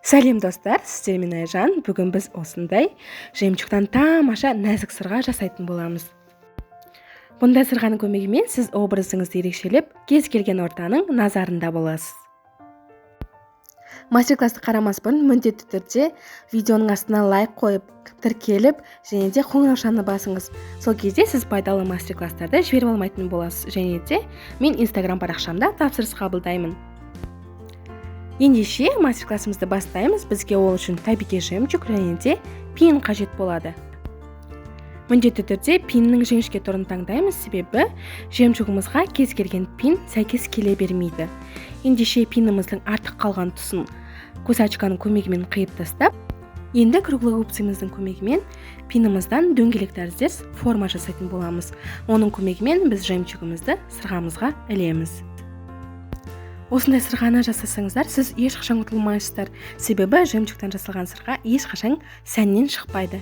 Сәлем достар, сіздермен Айжан. Бүгін біз осындай жемчугтан тамаша нәзік сырға жасайтын боламыз. Бұндай сырғаның көмегімен сіз образыңызды ерекшелеп, кез келген ортаның назарында боласыз. Мастер-классты қарамас бұрын міндетті түрде видеоның астына лайк қойып, тіркеліп және де қоңыраушаны басыңыз. Сол кезде сіз пайдалы мастер-класстарды жіберіп алмайтын боласыз. Және де мен Инстаграм парақшамда тапсырыс қабылдаймын. Ендеше мастер-классымызды бастаймыз. Бізге ол үшін табиғи жемчуг және де пин қажет болады. Міндетті түрде пиннің жіңішке түрін таңдаймыз, себебі жемчугымызға кез келген пин сәйкес келе бермейді. Ендеше пиніміздің артық қалған тұсын кусачканың көмегімен қиып тастап, енді круглогубцымыздың көмегімен пинімізден дөңгелек тәріздес форма жасайтын боламыз. Оның көмегімен біз жемчугімізді сырғамызға ілеміз. Осындай сырғаны жасасаңыздар, сіз ешқашан ұтылмайсыздар, себебі жемчугтан жасалған сырға ешқашан сәннен шықпайды.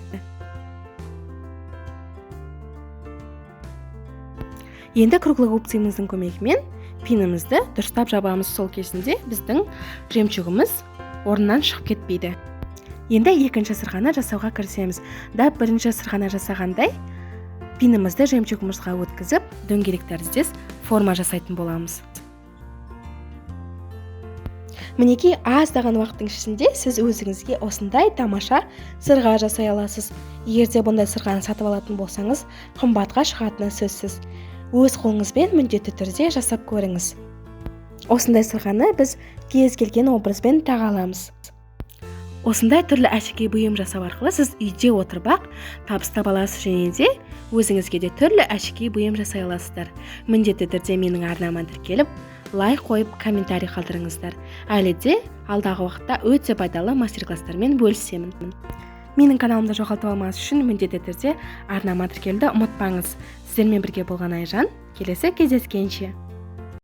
Енді круглогубцымыздың көмегімен пинімізді дұрыстап жабамыз. Сол кезінде біздің жемчугіміз орнынан шығып кетпейді. Енді екінші сырғаны жасауға кірісеміз. Дәп бірінші сырғаны жасағандай пинімізді жемчугімізға өткізіп, дөңгелек тәріздес форма жасайтын боламыз. Мінекей, аздаған уақыттың ішінде сіз өзіңізге осындай тамаша сырға жасай аласыз. Егер де бұндай сырғаны сатып алатын болсаңыз, қымбатқа шығатыны сөзсіз. Өз қолыңызбен міндетті түрде жасап көріңіз. Осындай сырғаны біз кез келген образбен таға аламыз. Осындай түрлі әшекей бұйым жасау арқылы сіз үйде отырып-ақ табыс таба аласыз және де өзіңізге де түрлі әшекей бұйым жасай аласыздар. Міндетті түрде менің арнама тіркеліп, лайк қойып, комментарий қалдырыңыздар. Әлі де алдағы уақытта өте пайдалы мастер-класстармен бөлісемін. Менің каналымды жоғалтып алмас үшін міндетті түрде арнама тіркелуді ұмытпаңыз. Сіздермен бірге болған Айжан, келесі кездескенше.